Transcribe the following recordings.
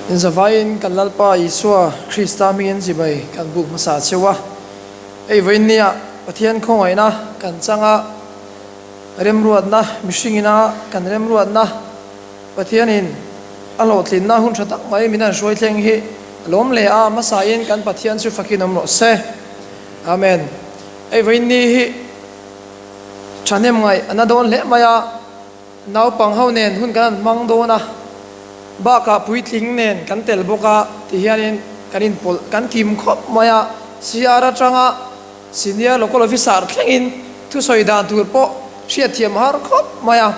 Inzavaiin kan Lalpa Isua Krista hmingin chibai kan buk hmasa cheu a. Hei vawiin nia Pathian khawngaihna kan chang a, remruatna mihringina kan remruatna Pathianin a hlawhtlinna hun tha tak mai min han hruai thleng hi a lawm hle a, hmasain kan Pathian chu fakin awm rawh se. Amen. Hei vawiin ni hi thahnem ngaih a na dawn hle mai a. Naupang ho nen hun kan han hmang dawn a, bakah puitling nen kan tel bawk a ti hianin kan inpawlh kan kim khawp mai a, CR atanga Senior Local Officer thlengin thusawi dan tur pawh hriatthiam har khawp mai a,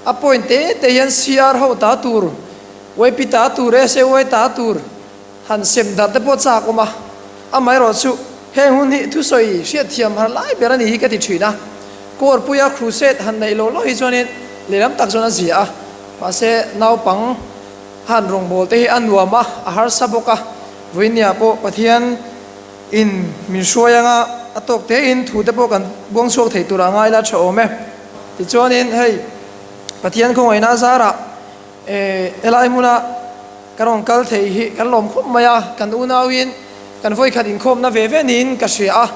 a point te te hian CR ho ta tur, YP ta tur, SAY ta tur han sem darh te pawh chak awm a, amaherawh chu heng hun hi thusawi hriatthiam har lai ber a ni hi ka ti thin a, Kawrpuia crusade han neih lo lo hi chuanin lehlam tak chuan a zia a, mahse naupang han rawngbâwl te hi a nuam a, a harsa bawk a, vawinia pawh Pathian in min hruai anga a tawk tein thu te pawh kan buang chhuak thei turah ngai la tha awm e. Tichuanin hei Pathian khawngaihna a zarah Helai hmuna ka rawn kal thei hi kan lawm khawp mai a, kan unauin kan vawikhat inkhawmna ve ve niin ka hria a,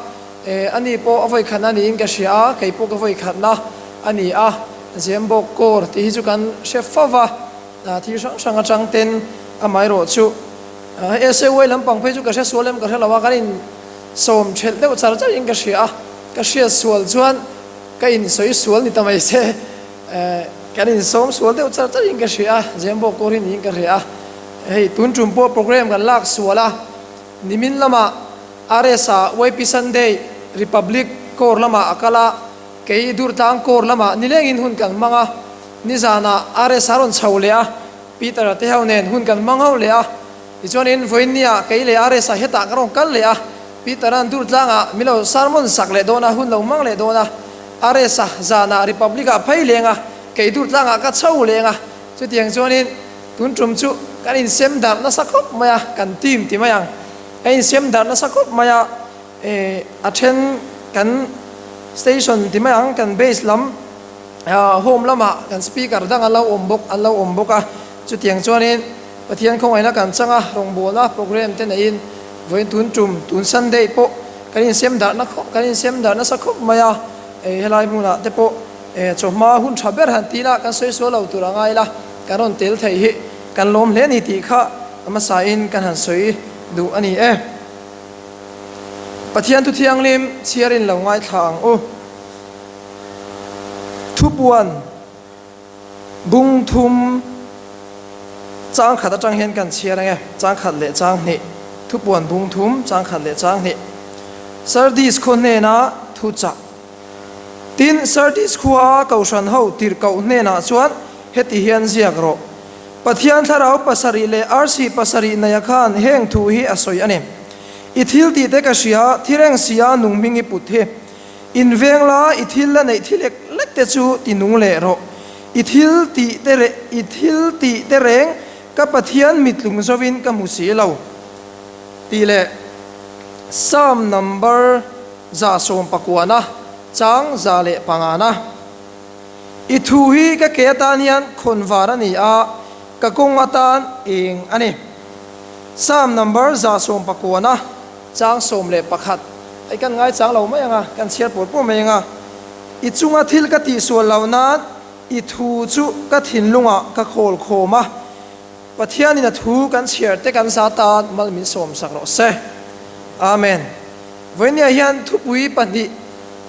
ani pawh a vawikhatna niin ka hria a, kei pawh ka vawikhatna a ni a, Zembawk kawr tih hi chu kan hre fo va, thil hrang hrang atang ten amaherawh chu SAY lampang phei chu ka hre sual em ka hre lo a, kan insawm thelh deuh char char in ka hria a, ka hriat sual chuan ka insawi sual ni ta mai se. Kan insawm sual deuh char char in ka hria a, Zembo kawr hi niin ka hria a. Hei tun tum pawh program kan lak sual a, nimin lamah RS-a YP Sunday Republic kawr lamah a kal a, kei Durtlang kawr lamah nilengin hun kan hmang a, nizanah RS-a rawn chho leh a, Peter-a te ho nen hun kan hmang ho leh a, tichuanin vawiinniah kei leh RS-a hetah ka rawn kal leh a, Peter-a'n Durtlangah min lo sermon sak leh dawn a, hun lo hmang leh dawn a. RS-a zanah Republic-ah phei leng a, kei Durtlangah ka chho leng a. Chutiang chuanin tun tum chu kan insem darh nasa khawp mai a, kan team ti mai ang. Kan insem darh nasa khawp mai a, a then kan station ti mai ang, kan base lam home lamah kan speaker dang an lo awm bawk, an lo awm bawk a. Chutiang chuanin Pathian khawngaihna kan chang a, rawngbawlna program te neiin vawiin tun tum, tun Sunday pawh kan insem darhna khawp, kan insem darh nasa khawp mai a, helai hmunah te pawh chawhma hun tha ber han ti ila kan sawi sual lo tur a ngai ila, kan rawn tel thei hi kan lawm hle a ni tih kha hmasain kan han sawi duh a ni e. Pathian thu thianghlim chhiarin lo ngaithla ang u. Thupuan. Bung thum chang khat atang hian kan chhiar ange, chang khat leh chang hnih, thupuan bung thum chang khat leh chang hnih. Sardis khaw hnena thu chah. Tin, Sardis khua a Kohhran ho tirhkoh hnenah chuan heti hian ziak rawh, Pathian thlarau pasarih leh arsi pasarih neia khan heng thu hi a sawi a ni. I thil tih te ka hria, thireng si a nung hming i put hi. In veng la, i thil la neih thi lek lek te chu ti nung leh rawh. I thil tih te reh, i thil tih te reng ka Pathian mitlung zovin ka hmu si lo. Tih leh Psalm number 119, chang 105. I thu hi ka ke atan hian khawn var a ni a, ka kawng atan eng a ni. Psalm number 119. Chang 11, Hei kan ngaichang lo mai ang a, kan chhiar pur pur mai ang a. I chunga thil ka tihsual loh nan i thu chu ka thinlungah ka khawl khawm a, Pathianin a thu kan chhiar te kan za tan mal min sawmsak rawh se. Amen. Vawinia hian thupui pahnih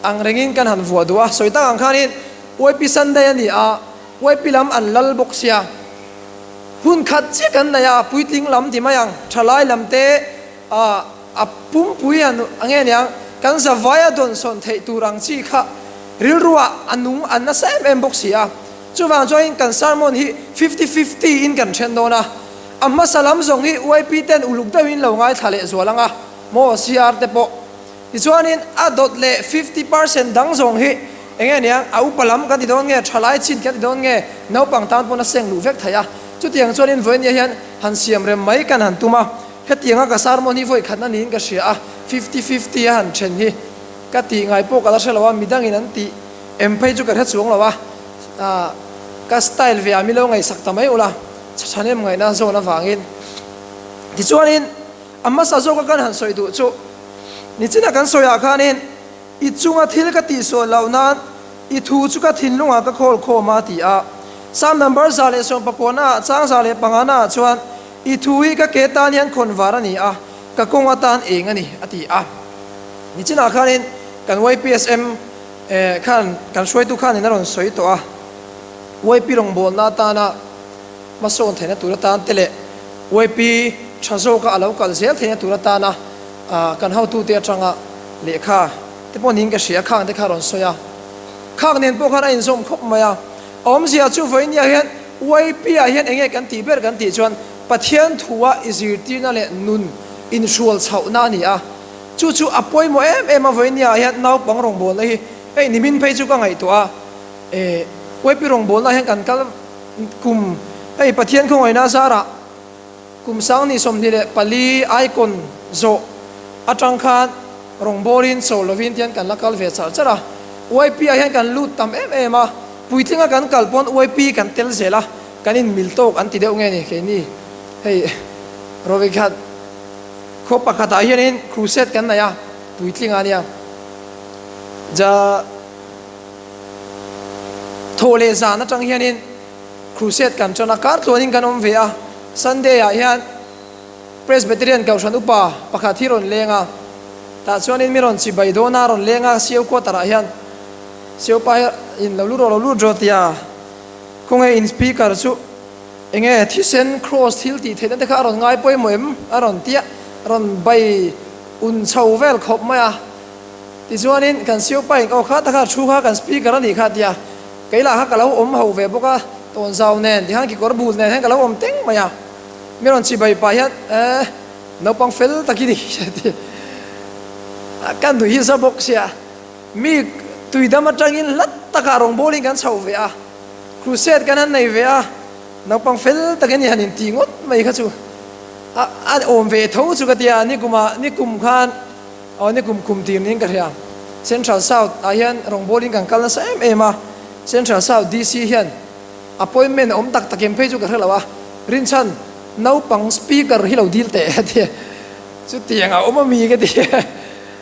ang rengin kan han vuah duh a, sawi tak ang khanin YP Sunday a ni a, YP lam an lal bawk sia. Hun khat chiah kan nei a, puitling lam ti mai ang, thalai lam te a a pumpui han a nge niang, kan zavaia dawnsawn theih tur ang chi kha rilruah a nung an nasa em em bawk si a. Chuvang chuanin kan sermon hi fifty fifty in kan then dawn a, a hmasa lam zawng hi YP ten uluk deuhin lo ngaithla leh zual ang a, maw CR te pawh. Tichuanin a dawt leh 50% dang zawng hi enge niang, a upa lam kan ti dawn nge, thalai chin kan ti dawn nge, naupang tan pawn a seng luh vek thei a. Chutiang chuanin vawinia hian han siam rem mai kan han tum a, hetianga ka sermon hi vawi khatna niin ka hria a, fifty fifty a han then hi ka tih ngai pawh ka la hre lo a, midangin an tih em phei chu ka hre chuang lo a, ka style ve ah mi lo ngaihsak ta mai ula, chhahnem ngaihna zawn avangin. Tichuanin a hmasa zawka kan han sawi duh chu nichina kan sawiah khanin i chunga thil ka tihsual loh nan i thu chu ka thinlungah ka khawl khawm a ti a. Psalm number 119 ah chang 105 ah chuan i thu hi ka ke tan hian khawn var a ni a, ka kawng atan eng a ni a ti a. Nichinah khanin kan YPSM khan kan hruaitu khanin a rawn sawi tawh a, YP rawngbawlna atana hmasawn theihna tur atan te leh YP tha zawka a lo kal zel theihna tur atana kan hotute atanga lehkha te pawh niin ka hria, khang te kha a rawn sawi a, khang nen pawh khan a inzawm khawp mai a. A awmzia chu vawinia hian YP ah hian enge kan tih ber kan tih chuan Pathian thua i zirtirna leh nun inhrual chhohna a ni a, chu chu a pawimawh em em a vawinia hian naupang rawngbawlna hi hei nimin phei chu ka ngaihtuah a, e YP rawngbawlna hian kan kal kum hei Pathian khawngaihna zarah Kum 2024 icon zawh atang khan rawngbawlin chawl lovin tian kan la kal ve char char a, YP ah hian kan lut tam em em a, puitlinga kan kal pawn YP kan tel zel a, kan in mil tawk an ti deuh nge ni keini hei Rawikhat khaw pakhatah hianin crusade kan nei a, puitlinga ania ja thawh leh zan atang hianin. Crusade kan ṭan a, kar tluanin kan awm ve a, Sunday ah hian Presbyterian Kohhran upa pakhat hi rawn leng a, tah chuanin mi rawn chibai dawn a, rawn leng a, Sio quarter ah hian Sio pa hi in lo lut rawh lo lut rawh tia khawnge in speaker chu enge thisen cross thil tih theihna te kha a rawn ngai pawimawh em a rawn tia rawn bai un chho vel khawp mai a, tichuanin kan Sio pa in aw kha takha thu kha kan speaker a nih kha tia. Kei lah kha ka lo awm ho ve bawk a, tawnzau nen tihian kekawr bul nen hian ka lo awm teng mai a, mi rawn chibai pah hian eh naupang fel tak i ni ti ka nui hi za bawk sia, mi tuidam atangin hlat takah rawngbawlin kan chho ve a, crusade kan han nei ve a, naupang fel tak i ni han inti ngawt mai kha chu a a awm ve tho chu ka tia, nikumah nikum khan. Aw ni kum kum tir niin ka hria. Central South ah hian rawngbawlin kan kal nasa em em a, Central South DC hian appointment a awm tak tak em phei chu ka hre lo a, rinchhan naupang speaker hi lo dil teh a ti a, chutiang a awm a mi ka ti a,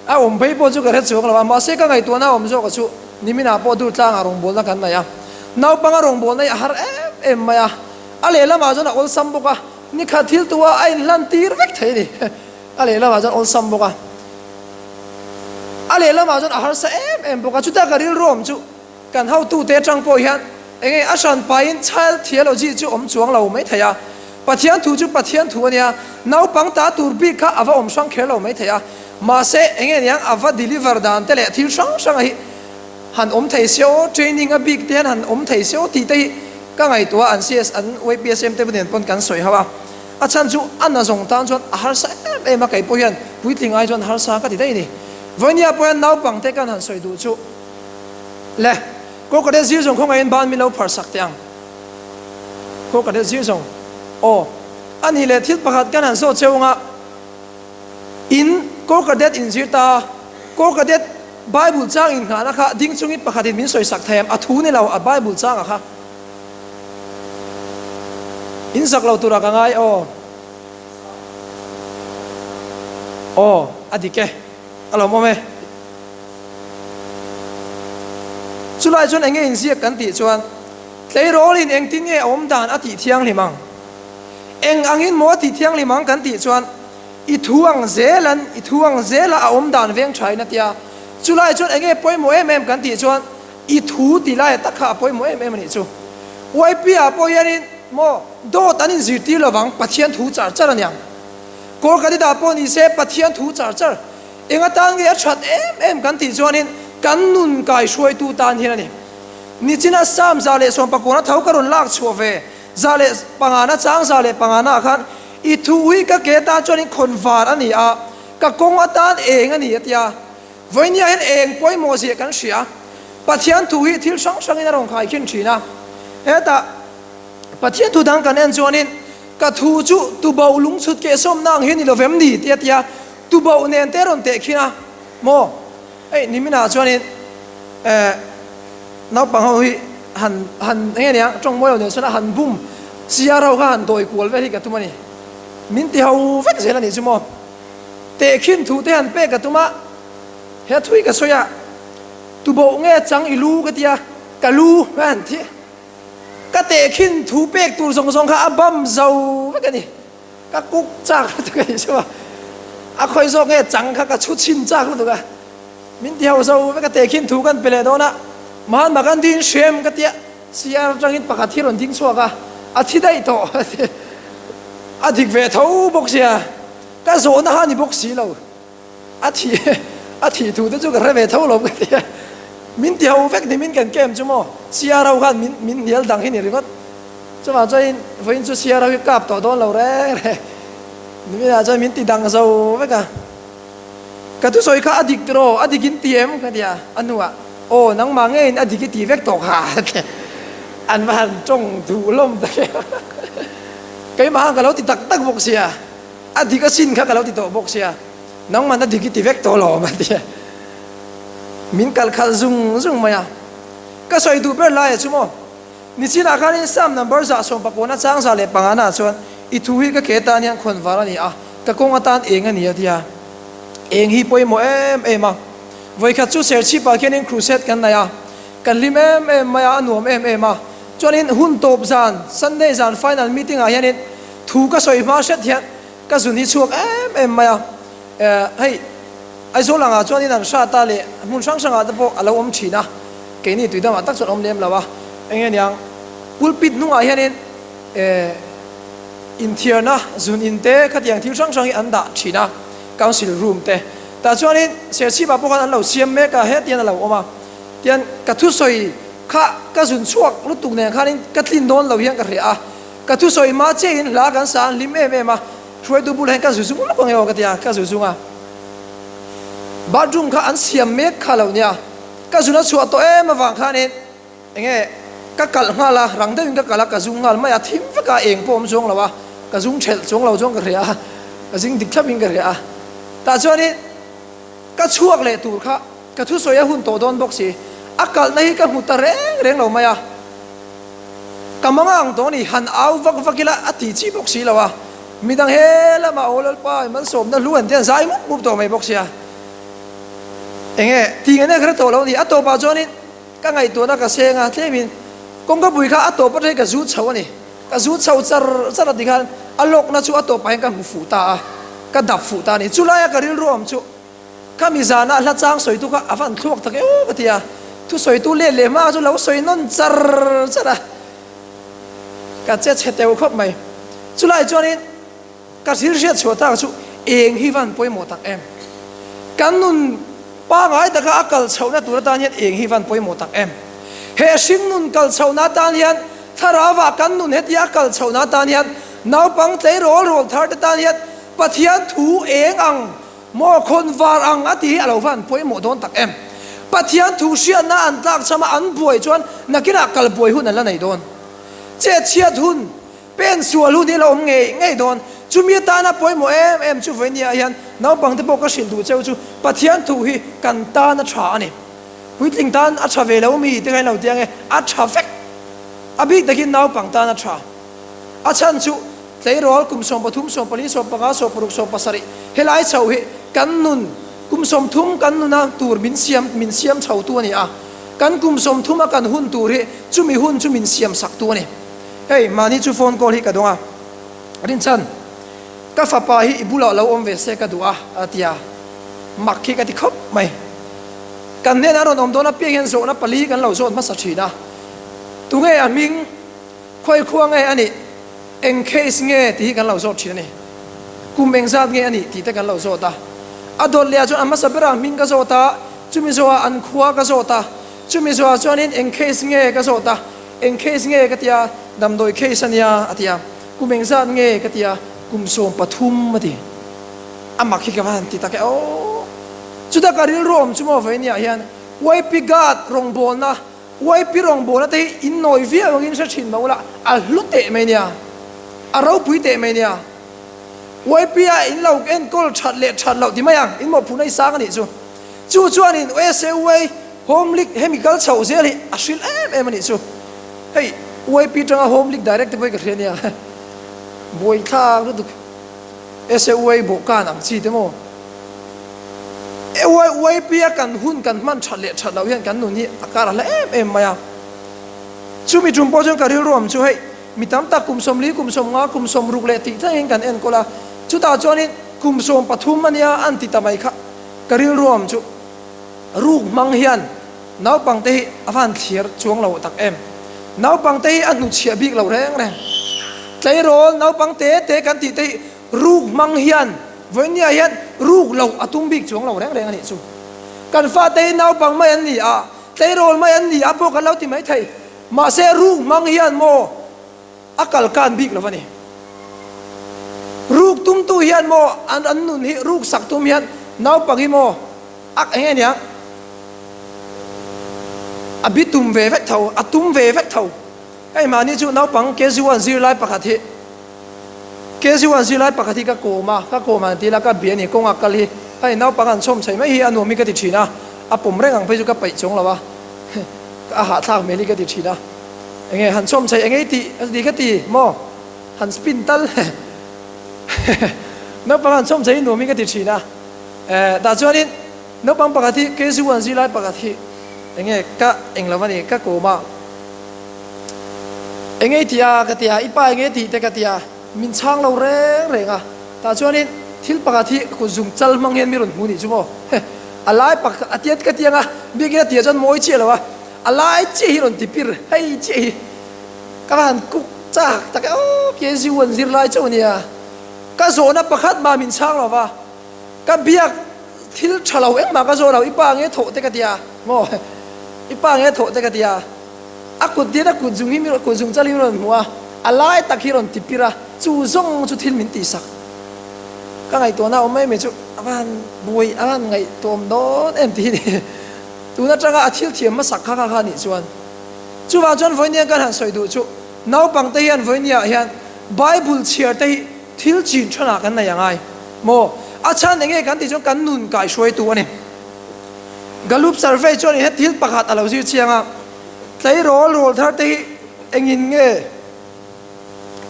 a awm phei pawh chu ka hre chuang lo a, mahse ka ngaihtuahna a awm zawk a chu niminah pawh Durtlangah rawngbawlna kan nei a, naupanga rawngbawlna hi a har em em mai a, a lehlamah chuan a awlsam bawk a, nikhat thil tua a inhlan tir vek thei a ni. A lehlamah chuan awlsam bawk a, a lehlamah chuan a harsa em em bawk a. Chuta ka rilru awm chu kan hotute atang pawh hian eng nge a hran pahin child theology chu awm chuang lo mai thei a. Pathian thu chu Pathian thu a nia, naupang ta tur bik kha a va awm hrang kher lo mai thei a. Mahse eng nge niang a va deliver dan te leh thil hrang hranga hi han awm thei se aw, training a bik te hian han awm thei se aw tih te hi ka ngaihtuah a, an CS an YPSM te nen pawn kan sawi ho a. A chhan chu a na zawng tan chuan a harsa em em a, kei pawh hian puitling ai chuan harsa ka ti daih a ni. Vawinia pawh hian naupang te kan han sawi duh chu le, Kawkade zir zawng khawngaihin ban min lo phar sak teh ang. Kawkade zir zawng aw a nih leh thil pakhat kan han zawt cheu anga in Kawkadet in zir ta, Kawkadet Bible chang in nghahna kha ding chungin pakhatin min sawi sak thei em? A thu ni lo a Bible changa kha. In zak lo turah ka ngai aw. Aw, a dik e. A lawmawm e. Chulai chuan enge inziak kan tih chuan tleirawlin engtin nge a awm dan a tih thianghlim ang? Eng angin maw a tih thianghlim ang kan tih chuan i thu ang zelan i thu ang zela a awm dan veng thain a tia. Chulai chuan enge pawimawh em em kan tih chuan I thu ti lai tak kha a pawimawh em em a nih chu. YP ah pawh hianin maw dawt an inzirtir lovang Pathian thu char char a niang. Kawlkadit ah pawh ni se Pathian thu char char. Eng atan nge a that em em kan tih chuanin kan nun kaihruaitu tan hian a ni. Nichina Psalm 119 tho ka rawn lak chhuah ve 105 na chang 105 ah khan I thu ui ka ke tan chuanin khawn var a ni a, ka kawng atan eng a ni a tia. Vawinia hian eng pawimawh zia kan hria. Pathian thu hi thil hrang hrangin a rawn khaikhin thin a. Hetah Pathian thu dang kan en chuanin, Ka thu chu tuboh lungchhut kehsawmna ang hi ni lovem ni? tih a ti a. Tuboh nen te a rawn tehkhin a maw? Hei niminah chuanin eh naupang ho hi han han eng nge niang tawng mawi lo nen chuan a han bum CR ho kha han dawi kual vel hi ka tum a ni. Min ti ho vek zel a nih chu maw? Tehkhin thu te han pek ka tum a, he thui ka sawi a, tuboh nge chang i lu ka ti a, ka lu a han thi. Ka tehkhin thu pek tur zawng zawng kha a bam zo vek a ni. Ka kuk chak lutuk a nih chu a, a khawi zawk nge chang kha ka chhu chhin chak lutuk a, min ti ho zo vek a, tehkhin thu kan pe leh dawn a, Mahatma Gandhi in hrem ka tia, CR atangin pakhat hi rawn ding chhuak a, a thi daih tawh a ti. A dik ve tho bawk sia, ka zawhna kha a ni bawk si lo. A thi a thih thu te chu ka hre ve tho lo ka ti a, min ti ho vek ni min kan kem chu maw, CR ho khan min min hnial dang hi ni ringawt. Chuvang chuanin vawiin chu CR ho hi kap tawh dawn lo reng reng niminah chuan min ti dang zo vek a. Ka thusawi kha a dik tiraw, a dik in ti em? ka ti a, a hnuah aw nangmah ngeiin a dik i ti vek tawh kha a ti. An va han tawng duh hlawm tak em. Keimah khan ka lo ti tak tak bawk sia, a dik asin kha ka lo ti tawh bawk sia, nangman a dik i ti vek tawh lawm a ti a. Min kalh khalh zung zung mai a. Ka sawi duh ber laiah chu maw? Nichinah khanin Psalm number 119 105 na chuan i thu hi ka ke tan hian khawn var a ni a, ka kawng atan eng a ni a ti a. Eng hi pawimawh em em a. Vawikhat chu Serchhipah khianin crusade kan nei a, kan hlim em em mai a, a nuam em em a. Chuanin hun tawp zan, Sunday zan final meeting ah hianin thu ka sawi hma hret hian ka zun hi chhuak em em mai a. Hei Aizawl angah chuanin an hrat a leh hmun hrang hrangah te pawh a lo awm thin a, keini tuidamah tak chuan awm lem lo a, eng nge niang pulpit hnungah hianin eh inthiarna zun in te khatiang thil hrang hrang hi an dah thin a, council room te tah chuanin Serchhipah pawh khan an lo siam mek a, hetiang a lo awm a, tian ka thusawi kha ka zun chhuak lutuk nen khanin ka tlin dawn lo hian ka hria a, ka thusawi hma chiahin hla kan sa an hlim em em a. Hruaitu bulah hian ka zu zung lawk ang e aw ka ti a, ka zu zung a. Bathroom kha an siam mek kha lo nia, ka zun a chhuah tawh em avang khanin enge ka kalh nghal a, rang deuhin ka kalh a, ka zung nghal mai a, thim vek a, eng pawh awm chuang lo a, ka zung thelh chuang lo chuan ka hria a, ka zing dik thlapin ka hria a. Tah chuanin ka chhuak leh tur kha ka thusawi a hun tawh dawn bawk si, a kalhna hi ka hmu ta reng reng lo mai a. Ka manga ang tawh a ni, han au vak vak ila a ti chi bawk si lo a, midang he lamah aw Lalpa i malsawmna hlu an ti an zai mup mup tawh mai bawk sia. Enge ti nge nek hre tawh lo a ni, a tawpah chuanin ka ngaihtuahna ka seng a, tlemin kawngka pui kha a tawp atangin ka zu chho a ni, ka zu chho char char a ti khan a lawkna chu a tawpah hian ka hmu fuh ta a, ka dap fuh ta a ni, chulaia ka rilru awm chu. Khami zana hla chang sawitu kha a van thluak tak eo ka ti a, thusawitu let leh hma chu lo sawi nawn char char a, ka che chhe teuh khawp mai. Chulai chuanin ka thil hriat chhuah tak chu eng hi van pawimawh tak em? Kan nun pangai taka a kal chhohna tur atan hian eng hi van pawimawh tak em? He hringnun kal chhohna atan hian thlarauah kan nun hetia a kal chhohna atan hian naupang tleirawl rawl thar te tan hian Pathian thu eng ang Maw khawn var ang a ti hi a lo van pawimawh dawn tak em? Pathian thu hriatna an tlak cham a an buai chuan nakinah kal buai hun an la nei dawn. Chet chhiat hun, pen sual hun hi a la awm ngei ngei dawn. Chumi atana pawimawh em em chu vawinia hian naupang te pawh ka hrilh duh cheu chu Pathian thu hi kan tan a tha a ni. Puitling tan a tha ve lo mi te kha in lo ti ang e, a tha vek. A bik takin naupang tan a tha. A chhan chu Tleirawl kum 13, 14, 15, 16, 17 helai chho hi kan nun kum 30 kan nuna tur min siam min siam chho tu a ni a, kan kum 30 a kan hun tur hi chumi hun chu min siam sak tu a ni. Hei mahni chu phone call hi ka dawng a, Rinchan ka fapa hi i bulah lo awm ve se ka duh a a ti a, mak hi ka ti khawp mai. Kan hnenah rawn awm dawn apiang hian zawhna pali kan lo zawt hmasa thin a, tunge a hming? Khawi khua nge a nih? Eng case nge tih hi kan lo zawt thin a ni. Kum engzat nge a nih tih te kan lo zawt a. A dawt leh ah chuan a hmasa berah hming ka zawt a, chumi zawhah an khua ka zawt a, chumi zawhah chuanin eng case nge ka zawt a, eng case nge ka tia, damdawi case a nia a ti a, kum engzat nge ka tia, kum 13 a ti. A mak hi ka va han ti tak e aw. Chuta ka rilru awm chu maw vawinia hian YP Guard rawngbawlna YP rawngbawlna te hi in nawi viau angin hre thin mah ula, a hlu teh mai nia, a ropui teh mai nia. YP a in lo enkawl that leh that loh ti mai ang, in mawhphurhna i sang a nih chu. Chu chuanin SAUA Home League hemi kal chhoh zel hi a hrilh em em a nih chu. Hei YP tanga Home League direct te pawh hi ka hria nia, buaithlak lutuk. SAUI bawhkan ang chi te maw? AYYP a kan hun kan hman that leh that loh hian kan nun hi a kar a hla em em mai a. Chumi tum pawh chuan ka rilru awm chu hei mi tam tak kum 40, kum 50, kum 60 leh tih thlengin kan enkawl a, chutah chuanin kum 13 a nia an ti ta mai kha ka rilru awm chu ruk hmang hian naupangte hi a van thlir chuang lo tak em. Naupangte hi a hnuchhiah bik lo reng reng. Tleirawl naupang te te kan tih te hi Ruk hmang hian vawinia hian ruk loh a tum bik chuang lo reng reng a nih chu. Kan fate hi naupang mai an ni a, tleirawl mai an ni a pawh kan lo ti mai thei. Mahse ruk hmang hian maw a kal kan bik lo a ni. Ruk tumtu hian maw an an nun hi ruk sak tum hian naupang hi maw a eng nge niang a bi tum ve vek tho, a tum ve vek tho. Hei mahni chu naupang KZ1 zirlai pakhat hi KZ1 zirlai pakhat hi ka kawm a, ka kawm han ti ila ka bia ni kawnga kal hi hei naupang an chhawm chheih mai hi a nuam hi ka ti thin a, a pawm reng ang phei chu ka peih chuang lo a, a hahthlak hmel hi ka ti thin a, enge han chhawm chheih enge i tih a ti ka ti maw han spin tal naupang han chhawm chheih hi nuam hi ka ti thin a, eh tah chuanin naupang pakhat hi KZ1 zirlai pakhat hi enge ka eng lo a ni ka kawm a. Enge i tih a? ka ti a, i pa enge i tih te ka ti a, min chhang lo reng reng a, tah chuanin thil pakhat hi kut zung chal hmang hian mi rawn hmu nih chu maw? A lai pakhat a tiat ka ti ang a, biakin a tih ah chuan mawi chiah lo a, a lai chiah hi rawn ti pir, hei chiah hi ka va han kuk chak tak e aw, KZU an zir lai chauh a nia, ka zawhna pakhat mah min chhang lo va, ka biak thil tha lo engmah ka zawh lo, i pa nge thawh te ka ti a maw? I pa nge thawh te ka ti a. A kut dian a kut zung hi kut zung chal hi rawn hmu a, a lai tak hi rawn ti pir a, chu zawng chu thil min tihsak. Ka ngaihtuahna awm mai mai chu a van buai a van ngaihtuahawm dawn em tih hi ni. Tun atanga a thil thiam hmasak kha kha kha nih chuan. Chuvang chuan vawinia kan han sawi duh chu naupangte hian vawinia hian Bible chhiar te hi thil chin thanah kan nei a ngai maw? A chhan enge kan tih chuan kan nun kaihruaitu a ni. Gallup survey chuan he thil pakhat a lo zir chiang a, tleirawl rawl thar te hi engin nge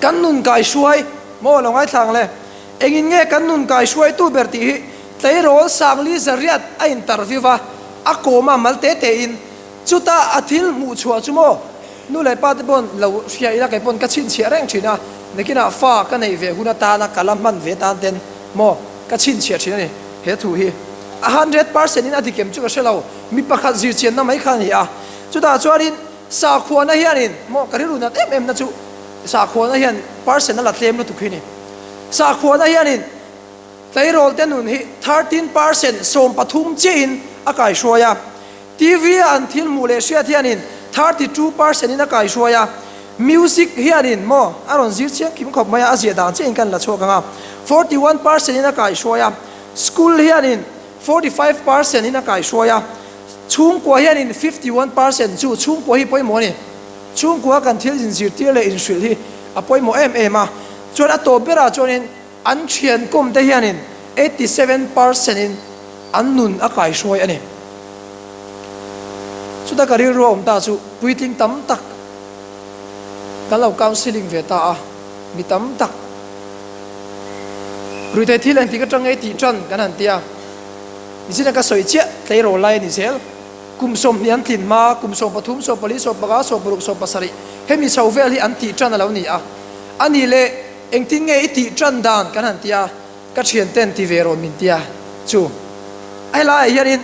kan nun kaihruai maw lo ngaithla ang le? Engin nge kan nun kaihruaitu ber tih hi tleirawl Sangli Zariat a interview a, a kawm a mal te te in chuta a thil hmuh chhuah chu maw nu leh pa te pawn lo hria ila kei pawn ka chhinchhiah reng thin a, nakinah fa ka neih ve hun atana ka la hman ve tan ten maw ka chhinchhiah thin a ni. He thu hi a 100% in a dik em chu ka hre lo, mi pakhat zir chianna mai kha a ni a. Chutah chuanin sakhuana hianin maw ka rilru nat em em na chu sakhuana hian percent a la tlem lutuk hi a ni. Sakhuana hianin tleirawl te nun hi 13% 13 chiahin a kaihruai a. TV a an thil hmuh leh hriat hianin 32% in a kaihruai a, music hianin maw a rawn zir chiang kim khawp mai a, a ziah dan chiahin kan la chhuak ang a, 41% in a kaihruai a, school hianin 45% in a kaihruai a, chhungkua hianin 51% chu chhungkua hi pawimawh a ni. Chhungkua kan thil inzirtir leh inhrilh hi a pawimawh em em a, chuan a tawp berah chuanin An thian kum te hianin 87 percent in an nun a kaihruai a ni. Chuta ka rilru a awm ta chu puitling tam tak kan lo counselling ve ta a, mi tam tak ruihtheih thil engtik atang ngei tih tan kan han ti a, nichina ka sawi chiah tleirawl lai a ni zel. Kum 20 an tlin hma, kum 13, 14, 15, 16, 17 hemi chho vel hi an tih tan a lo ni a, a ni leh Engtin nge i tih tan dan kan han ti a, ka thianten ti ve rawh min ti a, chu a helaiah hianin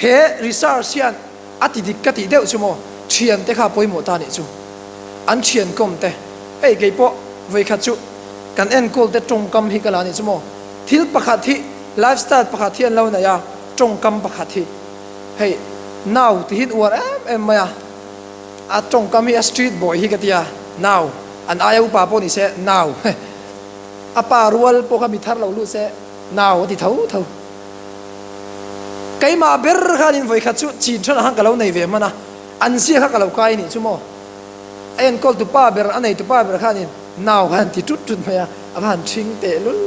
he research hian a ti dik ka tih deuh chu maw, thiante kha pawimawh ta nih chu, an thian kawm te, hei kei pawh vawikhat chu kan enkawl te tawngkam hi ka la nih chu maw, thil pakhat hi lifestyle pakhat hi an lo nei a, tawngkam pakhat hi hei nau tihin uar em em mai a, a tawngkam hi a street boy hi ka ti a, nau. An aia upa pawh ni se nau a pa rual pawh kha mi thar lo lut se nau a ti tho tho. Keimah ber khanin vawikhat chu chin than ang khan ka lo nei ve hman a, an zia kha ka lo kai nih chu maw. A enkawl tu pa ber, a nei tu pa ber khanin nau kha an ti tut tut mai a, a va han thing teh lul.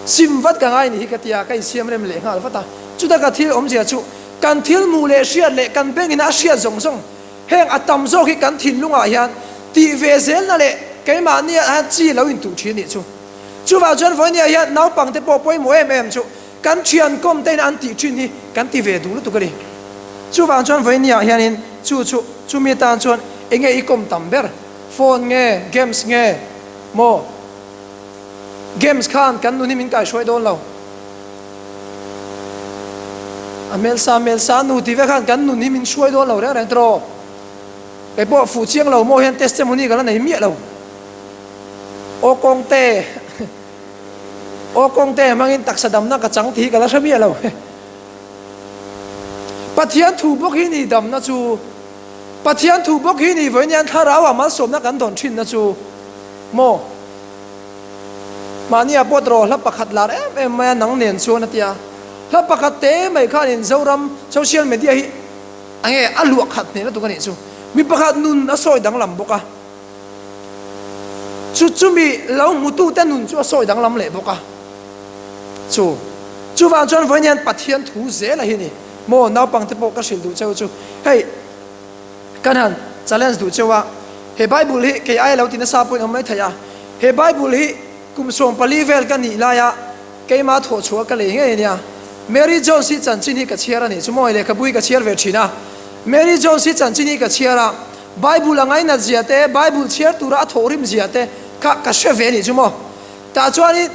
Sim vat ka ngai nih hi ka ti a, ka insiam rem leh nghal vat a. Chuta ka thil awmzia chu kan thil hmuh leh hriat leh kan bengin a hriat zawng zawng Heng a tam zawk hi kan thinlungah hian tih ve zelna leh keimahni ah hian chi lo intuh thin nih chu. Chuvang chuan vawinia hian naupangte pawh pawimawh em em chu kan thian kawm tein an tih thin hi kan ti ve duh lutuk a ni. Chuvang chuan vawinia hianin chu chu chumi atan chuan enge i kawm tam ber? Phone nge? Games nge? Maw? Games khan kan nun hi min kaihruai dawn lo. A hmelsa hmelsa nu tih vek khan kan nun hi min hruai dawn lo reng reng tiraw? Kei pawh fuh chiang lo maw hian testimony ka la nei miah lo. Aw kawngte Aw kawngte hmangin taksa damna ka chang tih hi ka la hre miah lo. Pathian thu bawk hi ni damna chu. Pathian thu bawk hi ni vawiin hian thlarau ah malsawmna kan dawn thinna chu maw? Mahni ah pawh tawh hla pakhat lar em em mai a nang nen chuan a tia. Hla pakhat te mai khanin Zoram social media hi enge a luah khat hneh lutuk a nih chu. Mi pakhat nun a sawi danglam bawk a. Chu chumi lo hmutute nun chu a sawi danglam leh bawk a. Chu chuvang chuan vawiin hian Pathian thu zel a hi ni. Maw naupangte pawh ka hrilh duh cheu chu hei kan han challenge duh cheu a, he Bible hi kei aia lo ti nasa pawhin awm mai thei a, he Bible hi kum 14 vel ka nih laia keima thawh chhuah ka lei ngei ania. Mary Jones hi chanchin hi ka chhiar a nih chu maw hei lehkhabu hi ka chhiar ve thin a, Mary Jones hi chanchin hi ka chhiar a, Bible a ngainat zia te, Bible chhiar tura a thawhrim zia te kha ka hre ve a nih chu maw. Tah chuanin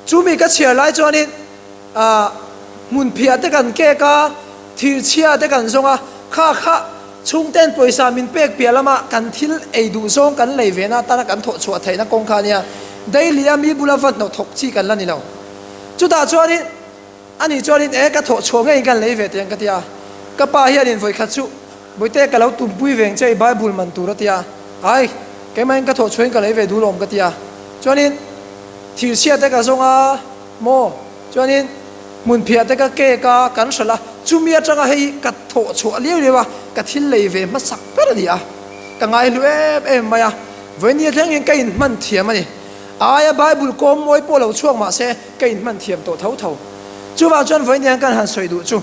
chumi ka chhiar lai chuanin ah hmunphiah te kan kek a, thirchhia te kan zawng a, kha kha chhungten pawisa min pek piah lama kan thil ei duh zawng kan lei ve na atana kan thawh chhuah theihna kawng kha a nia. Daily a mi bula va hnawh thawk chi kan la ni lo. Chutah chuanin Ani chuanin, E, ka thawh chhuah ngeiin kan lei ve teh ang ka ti a. Ka pa hianin vawikhat chu, Bawihte, ka lo tumpui veng che i Bible man tur a ti a. Ai, keimahin ka thawh chhuahin ka lei ve duh lawm ka ti a. Chuanin, thirchhia te ka zawng a maw? Chuanin, hmunphiah te ka kek a, kan hralh a. Chumi atanga hei ka thawh chhuah liau liau a, ka thil lei ve hmasak ber a ni a. Ka ngaihlu em em mai a. Vawinia thlengin ka inhman thiam a ni. Aia Bible kawm mawi pawh lo chhuak mah se, ka inhman thiam tawh tho tho. Chuvang chuan vawiin hian kan han sawi duh chu,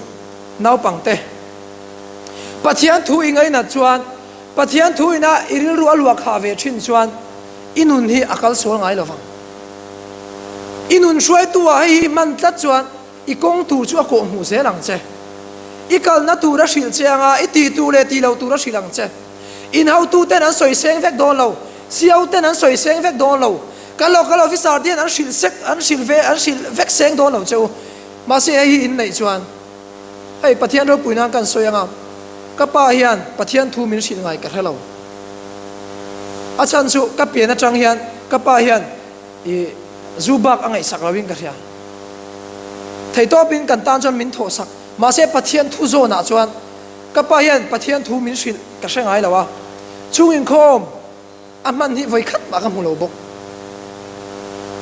naupangte, Pathian thu i ngainat chuan, Pathian thu ina i rilru a luah khah ve thin chuan i nun hi a kal sual ngai lo vang. I nun hruaitu ah hei hi hman tlat chuan i kawng tur chu a kawh hmuh zel ang che. I kalna tur a hrilh che anga i tih tur leh tih loh tur a hrilh ang che. Inhotuten an sawi seng vek dawn lo, CO ten an sawi seng vek dawn lo, kan local officer te hian an hrilh sek, an hrilh ve, an hrilh vek seng dawn lo che u. Mahse hei hi inneih chuan hei Pathian ropui nan kan sawi anga, ka pa hian Pathian thu min hrilh ngai ka hre lo. A chhan chu ka pian atang hian ka pa hian i zu bak a ngaihsak loin ka hria. Theihtawpin kan tan chuan min thawhsak, mahse Pathian thu zawnah chuan Ka pa hian Pathian thu min hrilh ka hre ngai lo a, chung inkhawm a hman hi vawi khat mah ka hmu lo bawk.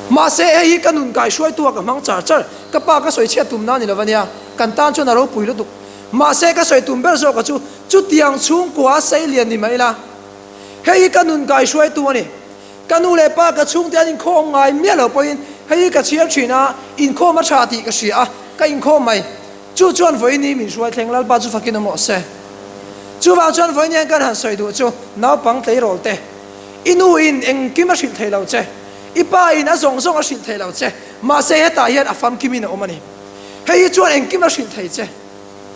Mahse hei hi ka nun kaihruaitu ah ka hmang char char, ka pa ka sawi chhiat tumna a ni lo ania, kan tan chuan a ropui lutuk. Mahse ka sawi tum ber zawk a chu, chutiang chhungkua seilian ni mai la, hei hi ka nun kaihruaitu a ni. Ka nu leh pa ka chhungte an inkhawm ngai miah lo pawhin hei hi ka chhiar thin a, inkhawm a tha tih ka hria a, ka inkhawm mai. Chu chuan vawiin min hruai thleng Lalpa chu fakin awm rawh se. Chuvang chuan vawiin hian kan han sawi duh chu naupang tleirawl te, i nu in engkim a hrilh thei lo che, i pa in a zawng zawng a hrilh thei lo che, mahse hetah hian a famkim in a awm a ni. Hei hi chuan engkim a hrilh thei che.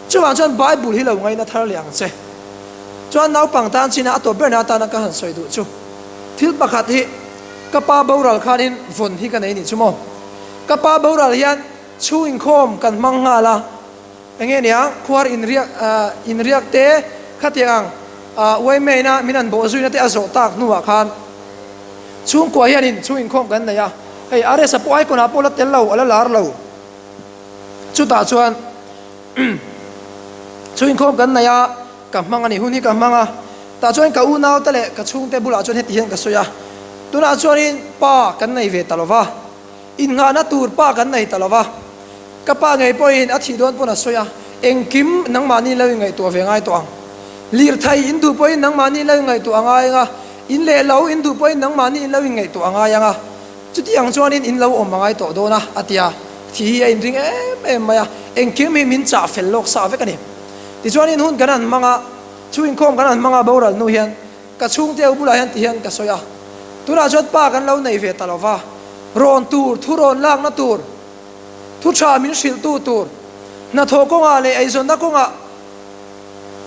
Chuvang chuan Bible hi lo ngaina thar leh ang che. Chuan naupang tan chin a a tawp berna atana ka han sawi duh chu thil pakhat hi ka pa boral khanin vawn hi ka nei nih chu maw. Ka pa boral hian Chhung inkhawm kan hmang nghal a, enge nia khuar inriak inriak te khatiang ang uaimaina min an bawh zuina te a zawh tak hnuah khan chhungkua hianin chhung inkhawm kan nei a, hei RS-a pawh icon ah pawh la tel lo a la lar lo chutah chuan chhung inkhawm kan nei a ka hmang a ni hun hi ka hmang a tah chuan ka unau te leh ka chhungte bulah chuan heti hian ka sawi a tunah chuanin pa kan nei ve ta lova. Innghahna tur pa kan nei ta lo va, ka pa ngei pawhin a thih dawn pawn a sawi a, engkim nangmahni lo inngaihtuah ve ngai tawh ang. Lirthei in duh pawhin nangmahni lo inngaihtuah a ngai ang a, in leh lo in duh pawhin nangmahni in lo inngaihtuah a ngai ang a, chuti ang chuanin in lo awm a ngai tawh dawn a, a ti a, thih hi a inring em em mai a, engkim hi min chah fel lawk sa vek a ni. Tichuanin hun kan han hmang a, chu inkhawm kan han hmang a, boral hnu hian Ka chhungte ho bulah hian ti hian ka sawi a, tunah chuan pa kan lo nei ve ta lo va. Rawn tur, thu rawn lakna tur, thu tha min hrilhtu tur, hnathawh kawngah leh eizawnna kawngah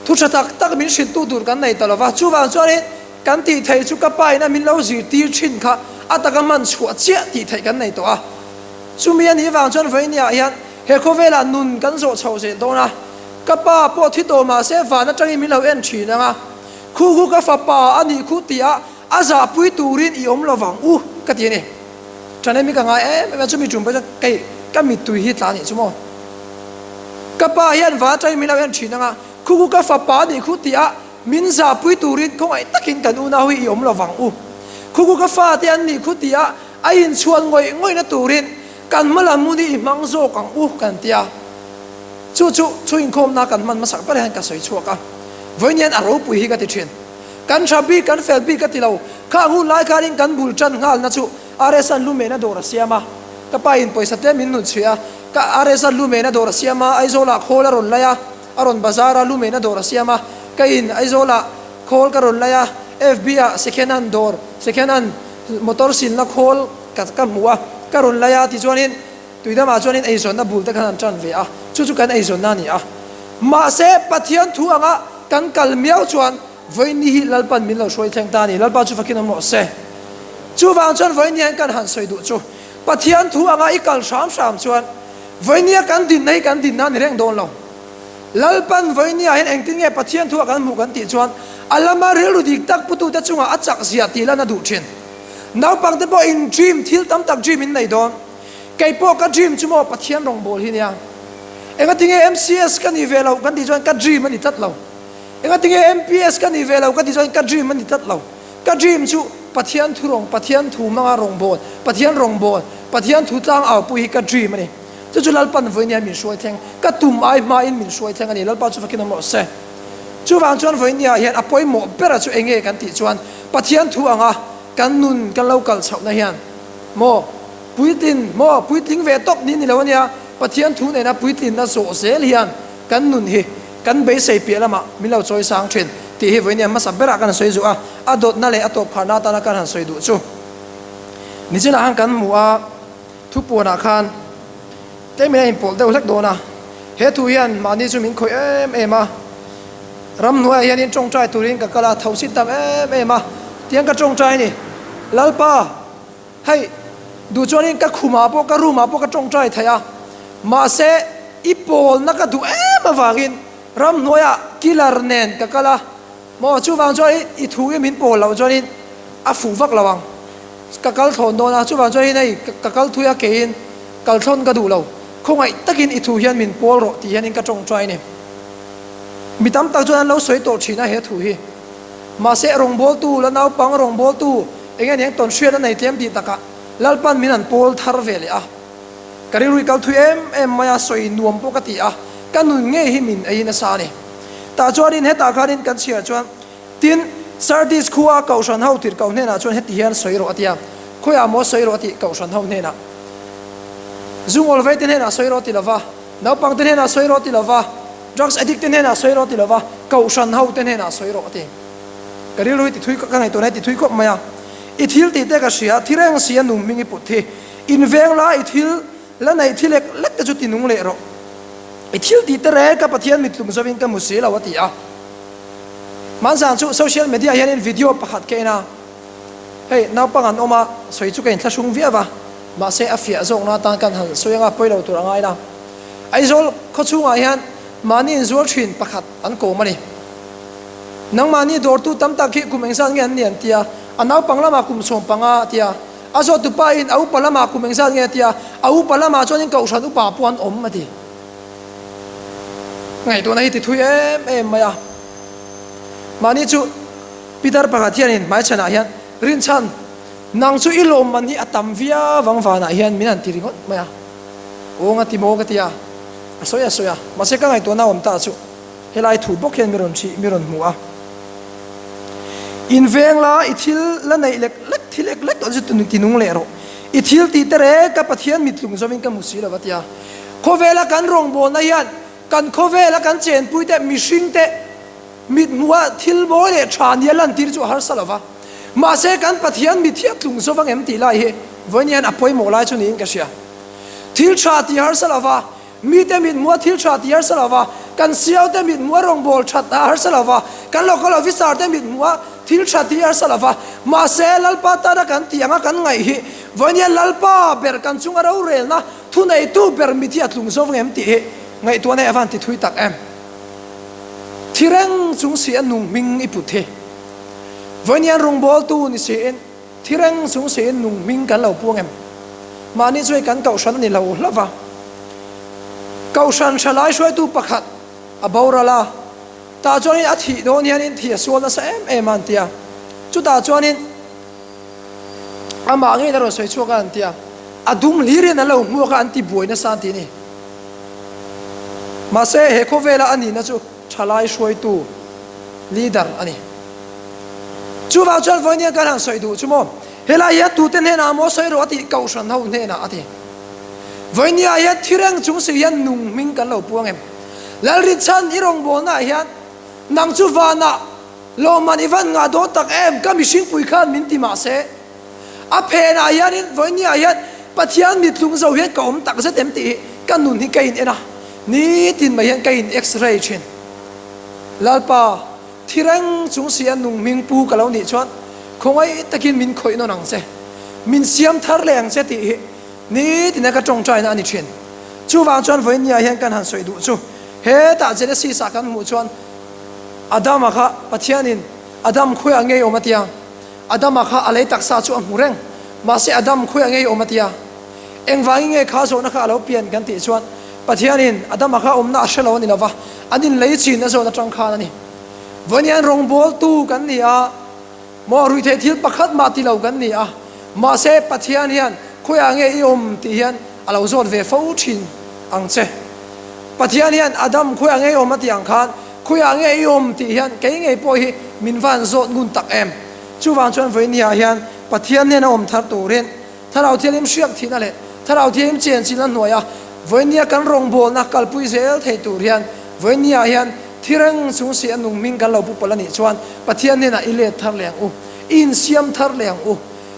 thu tha tak tak min hrilhtu tur kan nei ta lo va. Chuvang chuanin kan tih theih chu ka pa ina min lo zirtir thin kha a taka hman chhuah chiah tih theih kan nei tawh a. Chumi a nih vang chuan vawinia hian he khawvelah nun kan zawh chho zel dawn a. Ka pa pawh thi tawh mah se van atangin min lo en thin ang a, Khu khu ka fapa a nih khu tia a zahpui turin i awm lo vang u ka ti a ni. Ṭhanem ka ngai em em a, chumi ṭum pawh chuan kei ka mittui hi tla nih chu maw. Ka pa hian van atangin min lo en thin ang a, Khu khu ka fapa a nih khu tia min zahpui turin khawngaih takin kan unau hi i awm lo vang u. Khu khu ka fate an nih khu tia a inchhuan ngawih ngawihna turin kan hma lam hun hi i hmang zawk ang u kan ti a. Chu chu thu inkhawmna kan hman hmasak ber hian ka sawi chhuak a, vawiin hian a ropui hi ka ti thin. Kan tha bik, kan fel bik ka ti lo. Khang hun lai khanin kan bul tan nghalna chu RS-a'n lumena dawr a siam a, ka pa in pawisa tlem min hnut chhuih a, ka RS-a'n lumena dawr a siam a, Aizawlah khawl a rawn lai a, a rawn bazar a, lumena dawr a siam a, ka in Aizawlah khawl ka rawn lai a, FB-ah second hand dawr, second hand motor silna khawl ka ka hmu a, ka rawn lai a, tichuanin Tuidamah chuanin eizawnna bul te khan an tan ve a, chu chu kan eizawnna a ni a. Mahse, Pathian thu anga kan kal miau chuan vawiin ni hi Lalpan min lo hruai thleng ta a ni. Lalpa chu fakin awm rawh se. Chuvang chuan vawiin ni hian kan han sawi duh chu, Pathian thu anga i kal hram hram chuan vawiin nia kan dinna hi kan dinna a ni reng dawn lo. Lalpan vawiin niah hian engtin nge Pathian thu a kan hmuh kan tih chuan a lama rilru dik tak putute chungah a chak zia tih lan a duh thin. Naupangte pawhin dream, thil tam tak dream in nei dawn. Kei pawh ka dream chu maw Pathian rawngbâwl hi nia. Engatinge MCS ka nih ve loh kan tih chuan ka dream a ni tlat lo. Engatinge MPS ka nih ve loh ka tih chuan ka dream a ni tlat lo. Ka dream chu Pathian thu rawng, Pathian thu hmanga rawngbâwl, Pathian rawngbâwl, Pathian thu tlang aupui hi ka dream a ni. Chu chu Lalpan vawi nia min hruai thleng, ka tum ai hmain min hruai thleng a ni. Lalpa chu fakin awm rawh se. Chuvang chuan vawi nia hian a pawimawh bera chu enge kan tih chuan Pathian thu anga kan nun kan lo kal chhohna hian maw Puitlin maw? Puitling ve tawp ni ni lo ania, Pathian thu nena puitlinna zawh zel hian kan nun hi kan beisei piah lamah min lo chawi sang thin tih hi vawiin hmasa berah kan han sawi zuh a, a dawtna leh a tawpkharna atana kan han sawi duh chu nichinah khan kan hmu a, thupuanah khan tlem in a inpawlh deuh hlek dawn a, he thu hian mahni chu min khawih em em a, ramhnuaiah hianin tawngtai turin ka kal a, tho sit tam em em a, tiang ka tawngtai a ni, Lalpa. Hei, duh chuanin ka khumah pawh ka room ah pawh ka tawngtai thei a, mahse i pawlna ka duh em avangin ramhnuaiah killer nen ka kal a, maw chuvang chuan i thu i min pawl loh chuanin a fuh vak lo ang, ka kal thlawn dawn a, chuvang chuanin hei ka kal thui a keiin kal thlawn ka duh lo, khawngaih takin i thu hian min pawl rawh tih hianin ka tawngtai a ni. Mi tam tak chuan an lo sawi tawh thin a he thu hi. Mahse rawngbawltu la naupang rawngbawltu eng nge niang tawn hriat a nei tlem tih takah Lalpan min an pawl thar ve leh a. Ka rilru kal thui em em mai a, sawi nuam pawh ka ti a, ka nun ngei hi min ei nasa a ni. Tah chuanin hetah khanin kan chhiar chuan, Tin, Sardis khua Kohhran ho tirhkoh hnenah chuan heti hian sawi rawh a ti a, Khawiah maw sawi rawh a tih Kohhran ho hnenah? Zungawl veite hnenah sawi rawh a ti lova, naupangte hnenah sawi rawh a ti lova, Drugs addict te hnenah sawi rawh ti lova, Kohhran ho te hnenah sawi rawh a ti. Ka rilru hi ti thui ka ngaihtuahna hi ti thui khawp mai a. I thil tih te ka hria, thi reng si a nung hming i put hi. In veng la i thil la neih thi lek lek te chu ti nung leh rawh. I thil tih te reng ka Pathian mittlum zovin ka hmu si lo a ti a. Hmanzang chu social media hianin video pakhat ka en a, hei naupang an awm a, sawi chu ka inthlahrung viau va, mahse a fiah zawkna atan kan han sawi anga pawi lo tur a ngai la. Aizawl khaw chhungah hian mahni inzuar thin pakhat an kawm a ni. Nangmahni dawrtu tam tak hi kum engzat nge an ni an ti a, a naupang lamah kum 15 a ti a, a zawt tupa in a upa lamah kum engzat nge a ti a, a upa lamah chuanin kohhran upa pawh an awm a ti. Ngaihtuahna hi ti thui em em mai a. Mahni chu Peter pakhat hianin hmaichhanah hian rinchhan nang chu i lawmman hi a tam viau ang vanah hian min han ti ringawt mai a. Aw nga ti maw ka ti a, a sawi a sawi a, mahse ka ngaihtuahna awm ta chu helai thu bawk hian mi rawn hrih, mi rawn hmu a. In veng la i thil la neih lek lek, thi lek lek tawh chu ti nung leh rawh. I thil tih te reng ka Pathian mittlung zawmin ka hmu si lo a ti a. Khawvela kan rawngbawlna hian kan khawvela kan chenpui te, mihring te mithmuha thil mawi leh tha nia lantir chu a harsa lo va. Mahse kan Pathian mit hi a tlung zawk ang em tih lai hi. Vawiin hian a pawimawh lai chu niin ka hria. Thil tha ti harsa lova, mite mit hmuha thil tha ti harsa lova, kan siaute mit hmuha rawngbâwl that a harsa lova, kan local officer te mit hmuha thil tha ti harsa lova, mahse Lalpa tana kan tih anga kan ngaih hi vawiin hian Lalpa ber kan chunga rorelna thuneitu ber mit hi a tlung zo vang em tih hi ngaihtuahna hi a van ti thui tak em. Thi reng chung si a nung hming i put hi vawiin hian rawngbâwltu ni siin, Thi reng chung siin nung hming kan lo puang em? Mahni chu hei kan kohhran a ni lo hlauh va. Kohhran hra lai hruaitu pakhat a boral a, tah chuanin a thih dawn hianin thi a sual nasa em em a an ti a. Chutah chuanin amah ngeiin a rawn sawi chhuak a an ti a, a dum hlirin an lo hmuak a an ti buai nasa an ti a ni. Mahse he khawvela a nihna chu thalai hruaitu, leader, a ni. Chuvang chuan vawinia kan han sawi duh chu maw, helai hian tute hnenah maw sawi rawh a tih Kohhran ho hnenah a ti. Vawinia hian thi reng chung si hian nung hming kan lo puang em? Lalrinchhan i rawngbawlnaah hian nang chu vanah lawmman i van ngah dawn tak em? Ka mihringpui khan min ti mah se, a phenah hianin vawinia hian Pathian mitlung zo hian ka awm tak zet em tih hi ka nun hi ka in en a, nitin mai hian ka in x-ray thin. Lalpa. Thi reng chung si a nung hming pu ka lo nih chuan khawngaih takin min khawih nawn ang che, min siam thar leh ang che tih hi nitin a ka tawngtaina a ni thin. Chuvang chuan vawinia hian kan han sawi duh chu hetah Genesis ah kan hmuh chuan Adama kha Pathianin Adam khawiah ngei awm a tia, Adama kha a lei taksa chu a hmu reng, mahse Adam khawiah ngei awm a tia. Engvangin nge kha zawhna kha a lo pian kan tih chuan Pathianin Adama kha awmna a hre lo a ni lova, an inlei chin a zawn atang khan a ni. Vawiin rawngbawltu kan ni a, maw ruihtheih thil pakhat mah ti lo kan ni a, mahse Pathian hian khawiah nge i awm tih hian a lo zawt ve fo thin ang che. Pathian hian Adam khawiah nge i awm a tih ang khan khawiah nge i awm tih hian kei ngei pawh hi min van zawt ngun tak em. Chuvang chuan vawiin hian Pathian hnena awm thar turin Thlarau Thianghlim hriak thihna leh Thlarau Thianghlim chenchilhna hnuaia vawinia kan rawngbawlna kalpui zel thei tur hian vawinia hian thi reng chung si a nung hming kan lo pu pawlh a nih chuan Pathian hnenah i let thar leh ang u, i insiam thar leh ang u,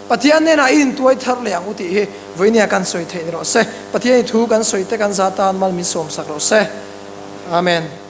Pathian hnenah i intuai thar leh ang u tih hi vawinia kan sawi theih ni rawh se. Pathian i thu kan sawi te kan za tan mal min sawmsak rawh se. Amen.